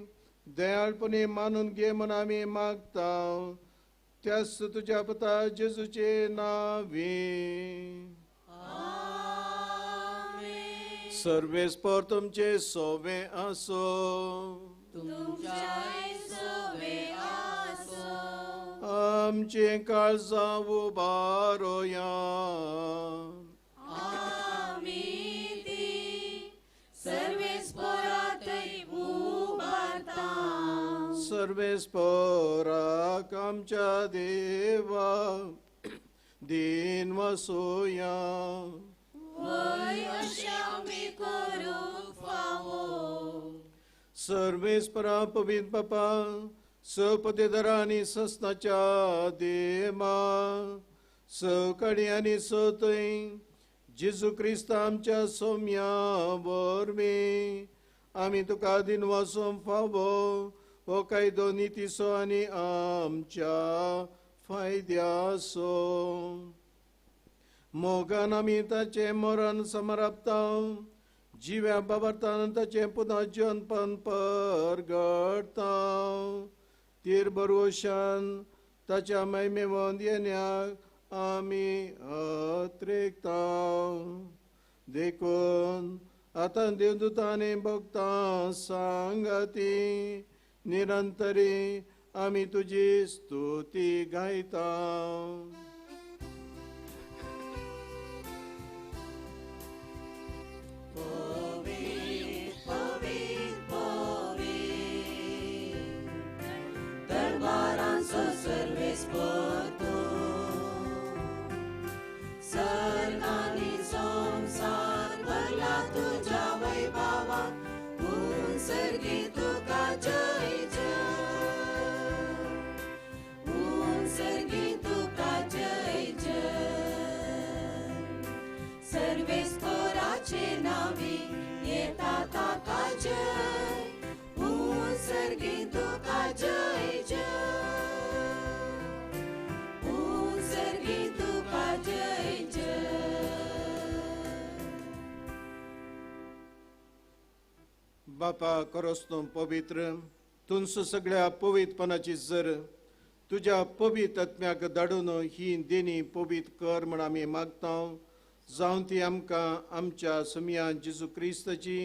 दयाळपणी मानून घे म्हूण आमी मागता. त्याच तुज्या पुता जेजूचे नांवे. सर्वेस्पर तुमचे सोवे आसो. आमचें काळजां उबारोया. सर्वेस्पराक आमच्या देवा दिन वसोया. वय अशें आमी करूंक फावो. सर्वेस्परा पवित्र बापा सपदेदरा आनी सस्नाच्या देमा सकाळी आनी सतय जेजू क्रिस्त आमच्या सोम्या वरवीं आमी तुका दिनवासूंक फावो हो कायदो नितीचो आनी आमच्या फायद्याचो. मोगान आमी ताचें मरण समरापता जिव्या बाबरतान ताचें पुनः जिवनपण परगडता तीर बरोशान ताच्या महिमेवंत येण्याक आमी अत्रेकता. देखून आतां देवदूतांनी भक्तां सांगाती निरंतरी आमी तुजी स्तुती गायता. पवित्र पवित्र पवित्र दरबारांचो सर्वेस्पर तूं सर्ग आनी संवसार भरला तुज्या वैभवान पूण सर्गी तुका जय जय पूण सर्गी तुका जय जय. सर्वेस्पराचे नांवी येता ताका जय पूण सर्गी तुका जय जय पूण सर्गी तुका जय जय. बापा खरोच तूं पवित्र तुमचो सगळ्या पवित्रपणाची जर तुज्या पवित्र आत्म्याक धाडून ही देणी पवित्र कर म्हण आमी मागता जावन ती आमकां आमच्या सुमया जेजू क्रिस्ताची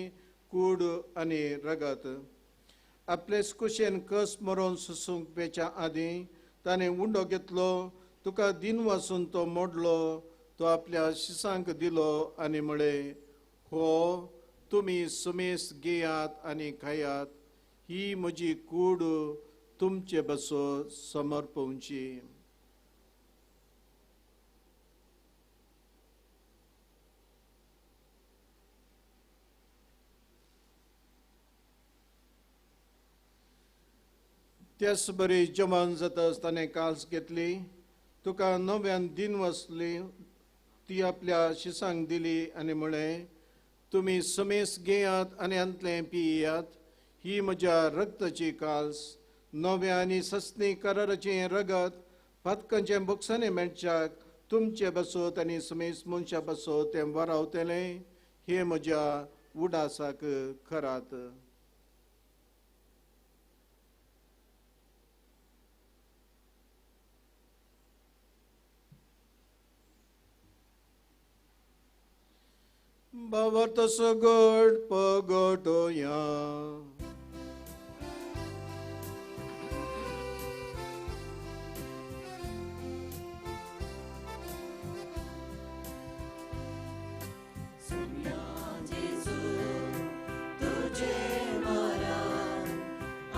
कूड आनी रगत. आपलेच कुशेन कस मरोन सोसूंक पेच्या आदीं ताणें उंडो घेतलो तुका दिन वासून तो मोडलो तो आपल्या शिसांक दिलो आनी म्हळें हो तुमी सुमेस घेयात आनी खायात ही म्हजी कूड तुमचे बसो समर्पवची. त्याच बरी जेवण जाता ताणें कास घेतली तुका नव्यान दिन वसली ती आपल्या शिसांक दिली आनी म्हळें तुमी समेस घेयात आनी हांतलें पियात ही म्हज्या रक्ताची काल्स नव्या आनी सस्नी कराराचें रगत पातकांचें बोक्सांनी मेळच्याक तुमचे बसोत आनी समेस मनशा बसोत तें वरावतलें हें म्हज्या उडासाक करात. बाबर तसो गोड पगोटोया. सुम्या जेजू तुजें मरण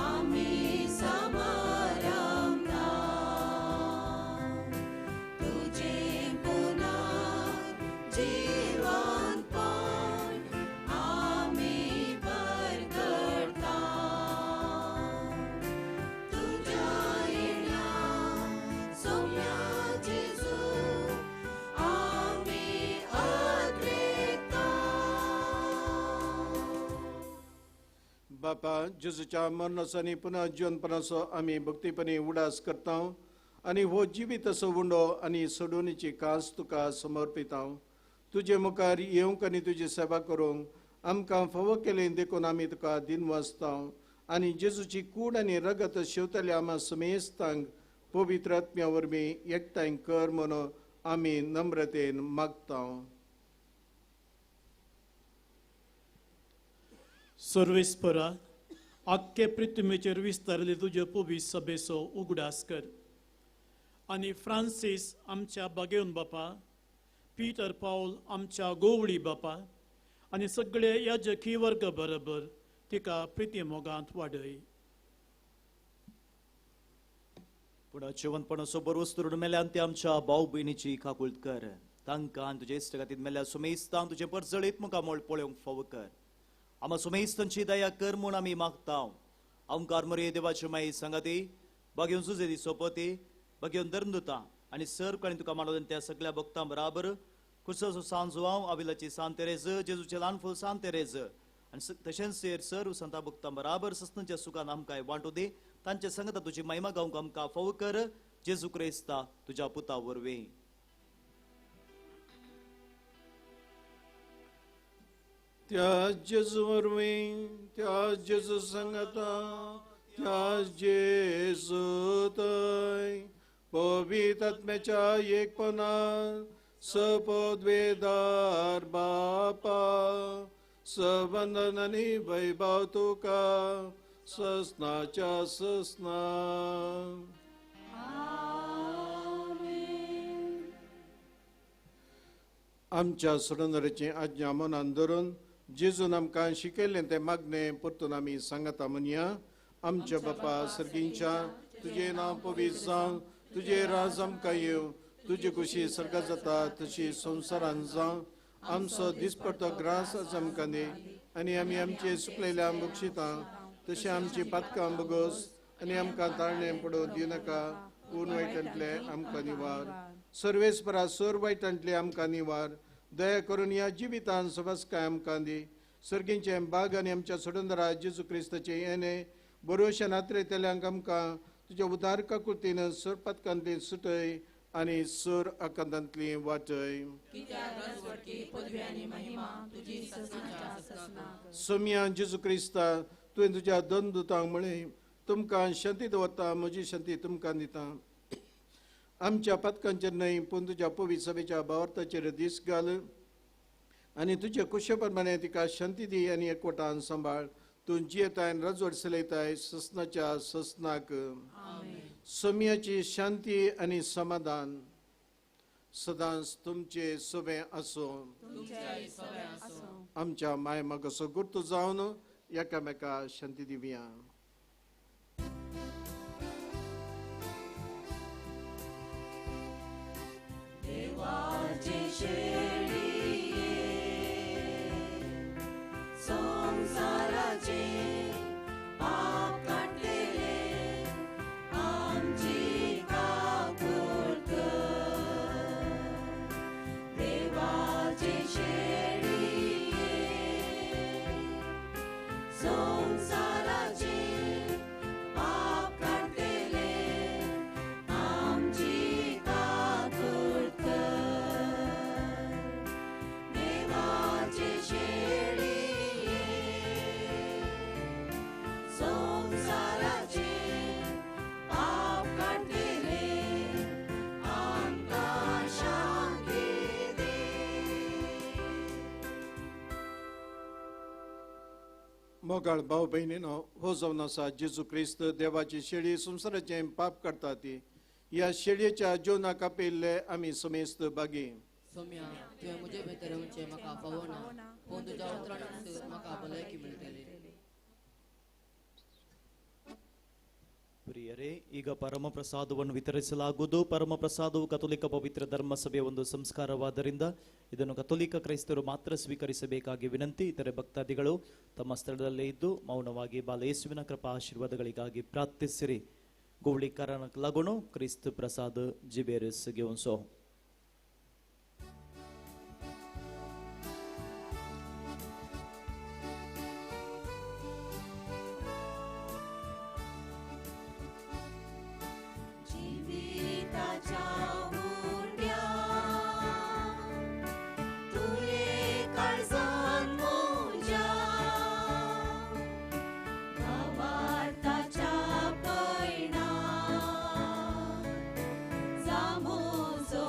आमी समारंभता तुजें पुनः जिवनपण आमी परगडता तुज्या येण्या सुम्या जेजू आमी अग्रेता. बापा जेजूच्या मरणाचो आनी पुनः जिवनपणाचो आमी भक्तीपणी उडास करता आनी हो जिवीत असो उंडो आनी सोडवणीची कास तुका समर्पिता. तुजे मुखार येवंक आनी तुजी सेवा करूंक आमकां फावो केलें देखून आमी तुका दिनवासता आनी जेजूची कूड आनी रगत शेवतल्या आमा समेस्तांक पवित्र आत्म्या वरवीं एकठांय कर म्हणून आमी नम्रतेन मागता. सर्वेस्परा आख्खे पृथ्वीचेर विस्तारले तुजे पवित्र सभेचो उगडास कर आनी फ्रांसीस आमच्या बागेवन बापा पीटर पावल आमच्या गोवळी बापा आनी सगळे याजकी वर्ग बरोबर तिका प्रिती मोगांत वाडय. पूण जिवनपणाचो बरोस तरुण मेल्यान ते आमच्या भाव भयणीची काकूळत कर. तांकां आनी तुजे इश्ट खातीर मेल्या सुमेस्तांक तुजें परजळीत मुखामळ पळोवंक फावो कर. आमा सुमेस्तांची दया कर म्हूण आमी मागता. आमकार मरे देवाची माई सांगाती बागेवन सुजेदी सोपती बागेवन धर्मदुता आनी सर कणी तुका मानवता त्या सगळ्या भक्तां बराबर कुर्साचो सान जुवांव आविलाची सान तेरेज जेजूचे ल्हान फूल सान तेरेज आनी तशेंच सर्व संता भक्तां बराबर सस्नाच्या सुखान आमकां वांटू दी. तांचे संगता तुजी महिमा गावंक आमकां फावो कर. जेजू क्रिस्ता तुज्या पुता वरवीं. त्या जेजू वरवीं, त्या जेजू संगता, त्या जेजू थंय पवित्र आत्म्याच्या एकपणान सपदवेदार बापा सवंदन आनी वैभव तुका ससनाच्या ससना. आमच्या सोडणाऱ्याची आज्ञा मनान धरून जेजून आमकां शिकयल्लें तें मागणें परतून आमी सांगता म्हणया. आमच्या बापा सर्गींच्या तुजें नांव पवित्र जावं, तुजें राज आमकां येवं, तुजी खुशी सर्गात जाता तशी संवसारान जावं. आमचो दिसपडतो ग्रास आज आमकां दी आनी आमी आमचे सुकलेल्या बक्षितां तशें आमची पातकां बगोस आनी आमकां ताळणें पडोवं दिनाका, पूण वायटांतलें आमकां निवार. सर्वेस्परा सर वायटांतलें आमकां निवार. दया करून ह्या जिवितान सवासकाय आमकां दी. सर्गींचें बाग आनी आमच्या सोडंदरा जेजू क्रिस्ताचें येणें बरोवशा नात्रेतल्यांक आमकां तुज्या उदार काकुळतीन सर पातकांतली सुटय आनी सर आकांतांतली वाटय. सोम्या जेजू क्रिस्ता तुवें तुज्या दोन दुतांक म्हळें तुमकां शांती दवरता, म्हजी शांती तुमकां दिता. आमच्या पातकांचेर न्हय पूण तुज्या पवित्र सभेच्या भावार्थाचेर दीस घाल आनी तुज्या कुशे प्रमाणे तिका शांती दी आनी एकवटान सांबाळ. तूं जियेताय रजवड चलयताय ससनाच्या ससनाक. सोम्याची शांती आनी समाधान सदांच तुमचे सोबें आसूं. आमच्या माय मागसो गुर्तू जावन एकामेका शांती दिवया. देवाचे शेळये संवसाराचे पाप काडटले आमची काकूळ कर. देवाचे शेळये संवसाराचे पाप काडटले आमची काकूळ कर. देवाचे शेळये संवसाराचे पाप काडटले आमकां शांती दी. मोगाळ भाव भयणीनो, हो जावन आसा जेजू क्रिस्त देवाची शेळी संवसाराचें पाप काडटा ती. ह्या शेळयेच्या जेवणाक आपयल्ले आमी समेस्त बागी. सोम्या, तुवें म्हजे भितर येवचें म्हाका फावना, पूण तुज्या उतरानूच म्हाका भलायकी मेळटली. ಪ್ರಿಯರೇ, ಈಗ ಪರಮಪ್ರಸಾದವನ್ನು ವಿತರಿಸಲಾಗುವುದು. ಪರಮಪ್ರಸಾದವು ಕಥೋಲಿಕ ಪವಿತ್ರ ಧರ್ಮಸಭೆಯ ಒಂದು ಸಂಸ್ಕಾರವಾದ್ದರಿಂದ ಇದನ್ನು ಕಥೋಲಿಕ ಕ್ರೈಸ್ತರು ಮಾತ್ರ ಸ್ವೀಕರಿಸಬೇಕಾಗಿ ವಿನಂತಿ. ಇತರೆ ಭಕ್ತಾದಿಗಳು ತಮ್ಮ ಸ್ಥಳದಲ್ಲೇ ಇದ್ದು ಮೌನವಾಗಿ ಬಾಲಯೇಸುವಿನ ಕೃಪಾ ಆಶೀರ್ವಾದಗಳಿಗಾಗಿ ಪ್ರಾರ್ಥಿಸಿರಿ. ಗೋವಳಿಕಾರನ ಲಗುಣು ಕ್ರಿಸ್ತ ಪ್ರಸಾದ ಜಿಬೇರಿಸ್ ಗೆವನ್ಸೋ. जिविताच्या उंड्या तुवें काळजान म्हज्या भावार्थाच्या पयणान जा म्हजो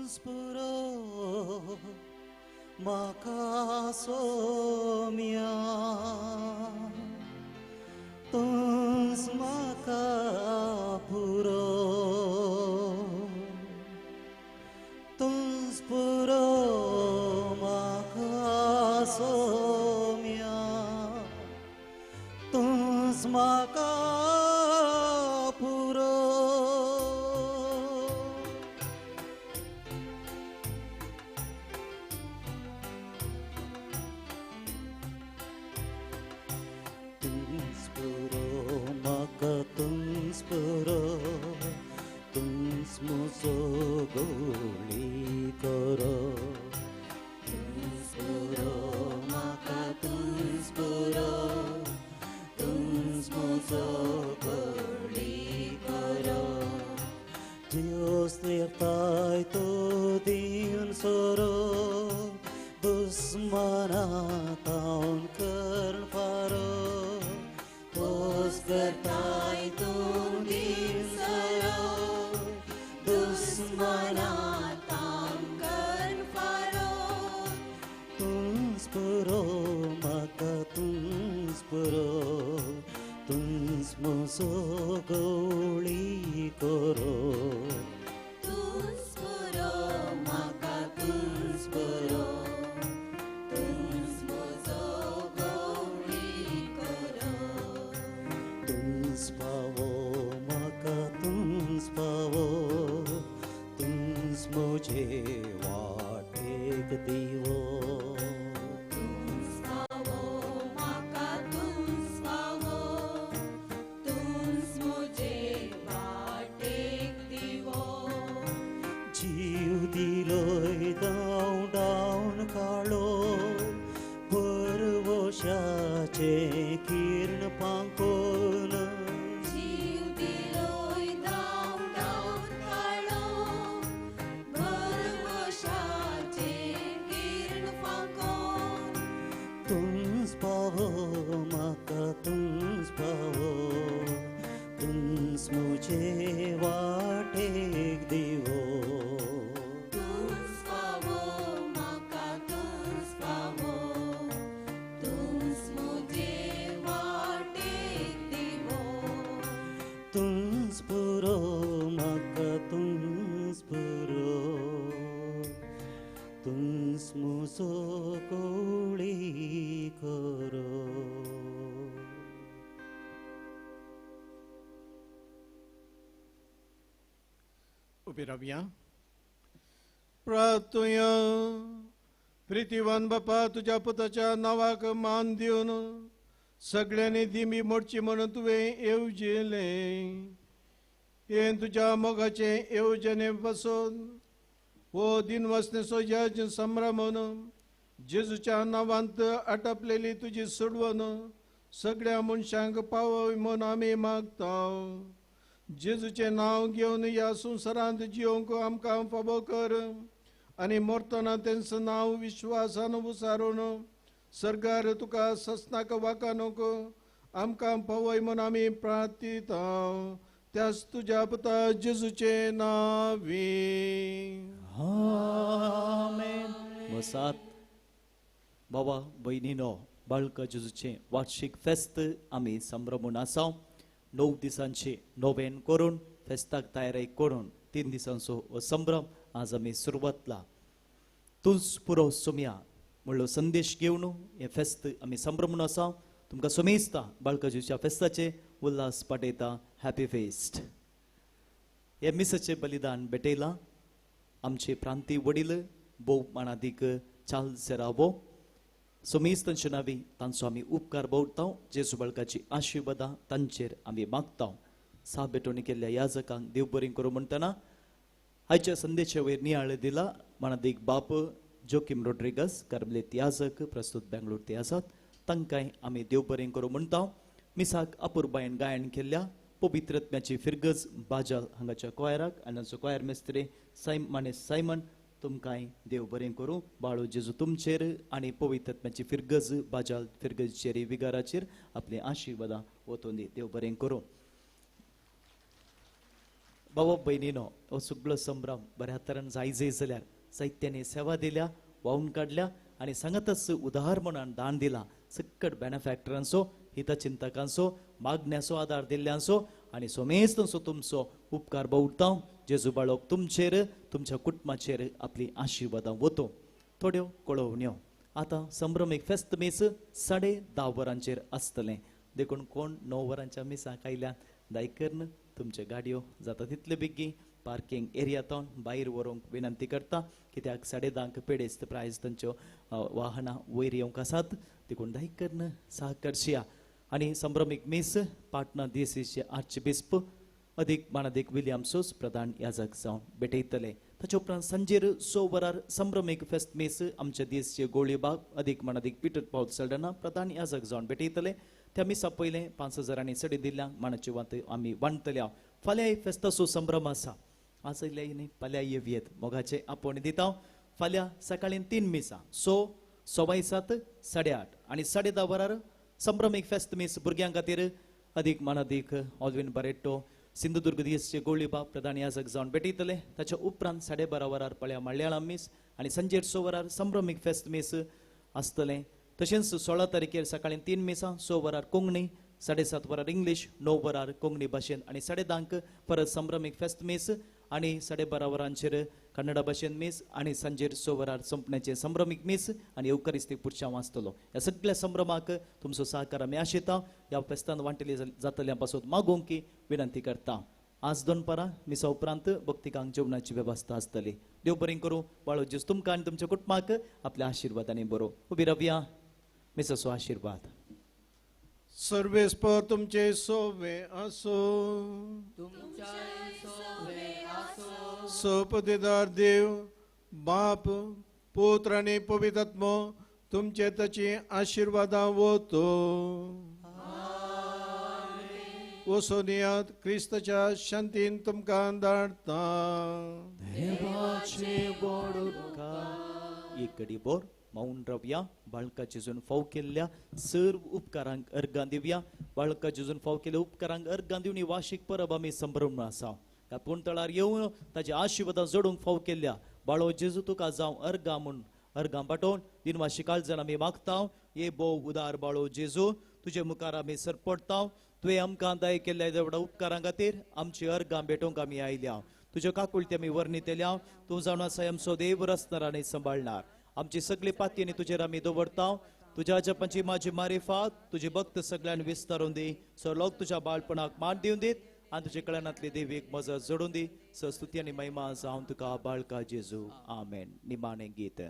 तुंस पुरो म्हाका सोम्या तुंस म्हाका पुरो तुंस पुरो म्हाका सोम्या तुंस म्हाका पुरो तुंस पुरो म्हाका तुंस पुरो तुंस म्हजो गोळी करो तुंस पुरो म्हाका तुंस पुरो तुंस म्हजो गोळी करो Dios lirtai tu din soro dusmana taun kern faro Tos करताय तूं दिन सरो दुस्मना तांकन फारो तुंस पुरो म्हाका तुंस पुरो तुंस म्हजो गोळी करो तुंस पुरो म्हाका तुंस पुरो तुंस म्हजो गोळी करो तुंस पावो म्हाका तुंस पावो तुंस म्हजे वाटेक दिवो तुंस पावो म्हाका तुंस पावो तुंस म्हजे वाटेक दिवो जीव दिलोय धांव डावन काळो परवशाचे किर्ण पांकोन जीव दिलोय धांव धांवन काळो भरवशाचे किर्ण फांकोन तुंस पावो म्हाका तुंस पावो तुंस म्हजे वाटेक दिवो तुंस पावो म्हाका तुंस पावो तुंस म्हजे वाटेक दिवो तुंस पुरो म्हाका तुंस पुरो तुंस म्हजो गोळी करो उबी रावया प्रार्थुया. प्रितीवान बापा तुज्या पुताच्या नांवाक मान दिवन सगळ्यांनी दिमी मोडची म्हणून तुवें येवजिलें. हें तुज्या मोगाचें येवजणे पासून हो दिनवासनेचो यज्ञ संभ्रमून जेजूच्या नांवांत आटपलेली तुजी सोडवण सगळ्या मनशांक पावय म्हूण आमी मागता. जेजूचें नांव घेवन ह्या संवसारांत जियोवंक आमकां फावो कर आनी मरतना तेंचो नांव विश्वासान उसारून सरकार तुका ससनाक वाकानूक आमकां पावय म्हूण आमी प्रार्थिता. त्याच तुज्या पुता जेजूचें नांवी. आमेन. मसात बाबा भयणीनो बाळका जेजूचें वार्षिक फेस्त आमी संभ्रमून आसा. 9 दिसांची नोवेन करून फेस्ताक तयारी करून 3 दिसांचो हो संभ्रम आज आमी सुरवातला. तुंस पुरो सोम्या म्हणलो संदेश घेवन हें फेस्त आमी संभ्रमून आसा. तुमकां सोमेस्ता बाळका जेजूच्या फेस्ताचे उल्हास पाठयता. Happy fest. हे मिसाचें बलिदान भेटयलां आमचे प्रांती वडील भोव मानादीक चार्ल्स सेरावो. सोमेस्त तांचे नांवी तांचो आमी उपकार बावडटा. जेजू बाळकाची आशिर्वादां तांचेर आमी मागता. सा भेटवणी केल्ल्या याजकांक देव बरें करूं म्हणटना आयच्या संदेशा वयर नियाळ दिला मानादीक बाप जोकीम रोड्रिगस कार्मलेत याजक प्रस्तुत बेंगलोर ते आसात. तांकांय आमी देव बरें करूं म्हणटा. मिसाक अपुरबायेन गायन केल्ल्या पवित्रत्म्याची फिरगज बाजाल हांगाच्या क्वायराक आनी तांचो क्वायर मेस्त्री मानेस सायमन तुमकांय देव बरें करूं. बाळू जेजू तुमचेर आनी पवित्रत्म्याची फिरगज बाजाल फिरगजचेर विगाराचेर आपली आशिर्वादां वतून दी. देव बरें करूं. बाबा भयणीनो, हो सगळो संभ्रम बऱ्या तरान जायजय जाल्यार साहित्यानी सेवा दिल्या, वाहून काडल्या आनी सांगातच उदार म्हणून दान दिला. सक्कट बेनिफॅक्टरांचो, हितचिंतकांचो, मागण्याचो आदार दिल्ल्यांचो आनी सोमेस्तांचो तुमचो उपकार बावुडटा. जेजू बाळक तुमचेर, तुमच्या कुटुंबाचेर आपली आशिर्वादां वतो. थोड्यो कळोवण्यो. आतां संभ्रमीक फेस्त मीस 10:30 वरांचेर आसतलें, देखून कोण 9 वरांच्या मिसाक आयल्या दायकर्न तुमच्यो गाडयो जाता तितले बेगीन पार्किंग एरियातून भायर व्हरूंक विनंती करता, कित्याक 10:30 पेडेस्त प्रायज तांच्यो वाहनां वयर येवंक आसात, देखून दायकर्न सहकर्शिया. आनी संभ्रमीक मीस पाटणा दियसीचे आर्चबिस्प अदीक मानादीक विलियम सोस प्रधान याजक जावन भेटयतले. ताचे उपरांत सांजेर 6 वरार संभ्रमीक फेस्त मीस आमच्या देशचे गोळीबाग अदीक मानादीक पिटर पावल सल्डना प्रधान याजक जावन भेटयतले. त्या मिसा पयलें 5,000 आनी सडी दिल्ल्यांक मानाची वात आमी वांटतल्या. फाल्यां फेस्ताचो संभ्रम आसा, आज आयल्या न्ही फाल्यां येवयेत मोगाचे आपोवणें दिता. फाल्यां सकाळीं 3 मिसां, 6, 7:15, 8:30 आनी 10:30 वरार संभ्रमीक फेस्त मीस भुरग्यां खातीर अदीक मानादीक ऑल्विन बरेट्टो सिंधुदुर्ग दिसचे गोळीबाब प्रधान याजक जावन भेटयतले. ताच्या उपरांत 12:30 वरार पळया मल्याळम मीस आनी सांजेर 6 वरार संभ्रमीक फेस्त मीस आसतलें. तशेंच 16 तारखेर सकाळीं 3 मिसां, 6 वरार कोंकणी, 7:30 वरार इंग्लीश, 9 वरार कोंकणी भाशेन आनी 10:30 परत संभ्रमीक फेस्त मीस आनी 12:30 वरांचेर कन्नडा भाशेन मीस आनी सांजेर 6 वरार संपण्याचें संभ्रमीक मीस आनी येवकारिस्तीक पुरशांव आसतलो. ह्या सगळ्या संभ्रमाक तुमचो सहकार आमी आशेता. ह्या फेस्तान वांटेली जातल्या पासून मागोवंक विनंती करता. आज दनपारां मिसा उपरांत भक्तिकांक जेवणाची वेवस्था आसतली. देव बरें करूं. बाळो जेजू तुमकां आनी तुमच्या कुटुंबाक आपल्या आशिर्वादांनी बरो. उबी रावया, मिसाचो आशिर्वाद. सर्वेस्पर तुमचे सोवे आसो, सोपदेदार देव बाप पुत्र आनी पवित्र आत्मो तुमचे ताची आशिर्वादां वतो. वसोनियात क्रिस्ताच्या शांतीन तुमकां धाडटा. एक कडी बोर मौन रावया. बाळका जेजून फाव केल्ल्या सर्व उपकारांक अर्गां दिवया. बाळका जेजून फाव केल्ल्या उपकारांक अर्गां दिवन ही वार्षिक परब आमी संभ्रम आसा. ह्या पुणतळार येवन ताच्या आशिर्वादां जोडूंक फाव केल्ल्या बाळो जेजू तुका जावं अर्गां म्हूण अर्गां पाठोवन दिनवाशी काळजान आमी मागता. हे भोव उदार बाळो जेजू, तुजे मुखार आमी सरपडटा. तुवें आमकां दाय केल्ल्या एवढ्या उपकारां खातीर आमची अर्गां भेटोवंक आमी आयल्या. तुज्यो काकुळटी आमी वर्णितल्या. तूं जावन आसा आमचो देव, रचणार आनी सांबाळणार. आमची सगळी पातयेनी तुजेर आमी दवरता. तुज्या जपांची माझी मारिफात तुजी भक्त सगळ्यान विस्तारून दी. सर लोक तुज्या बाळपणाक मान दिवन दीत आनी तुज्या कळनांतली देवीक मजत जोडून दी. स्तुती आनी महिमा जावन तुका बाळका जेजू. आमेन. निमाणें गीत.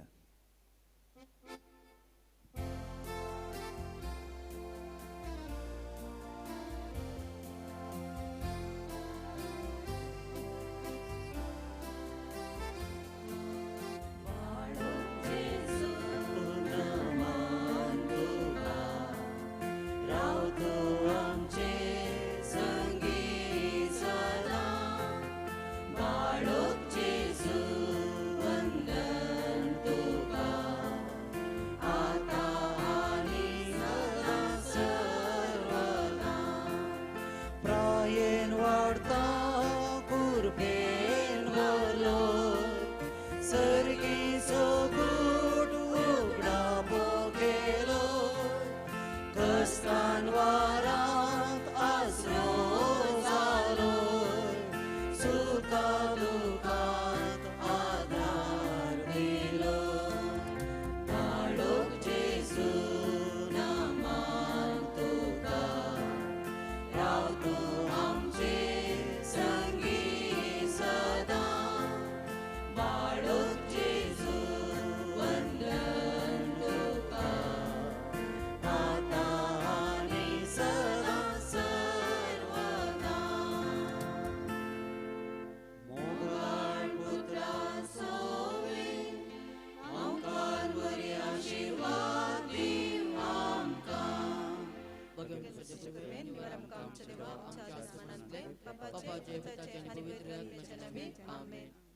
आमेन.